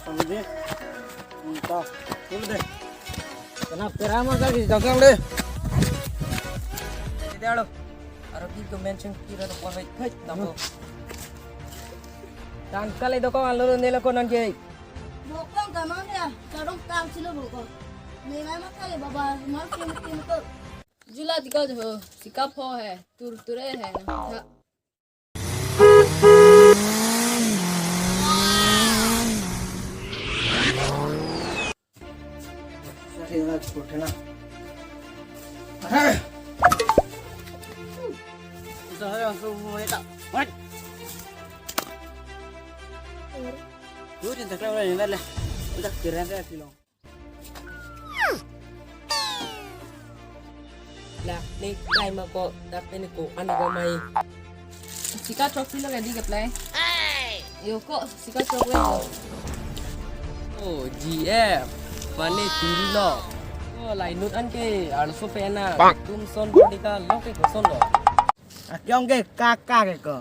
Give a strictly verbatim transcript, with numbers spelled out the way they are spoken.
Sabi de. Minta. Dulu deh. Kena pera mah kali, dagang deh. Ide alo. Aro ki ko mention kira to pon hai. Hai, tamo. Tangkal itu ko alo nelo ko nonke. Bokong kamang ya, kadong kam silo bokong. Nengai mat kali baba, mal kim kim ko. Jula tiga jo, sikap ho hai, tur ture hai. Ha. La, ne kai ma ko, dak pen ko, ani ko mai. Sika chok silo ready ke play. Yo ko, sika chok le. Oh, G F. Mane tiri lo. Oh, lainut an ke, arloso pen na. Tum son body ka, lo ke ko son lo. Akyong ke, kaka ke ko.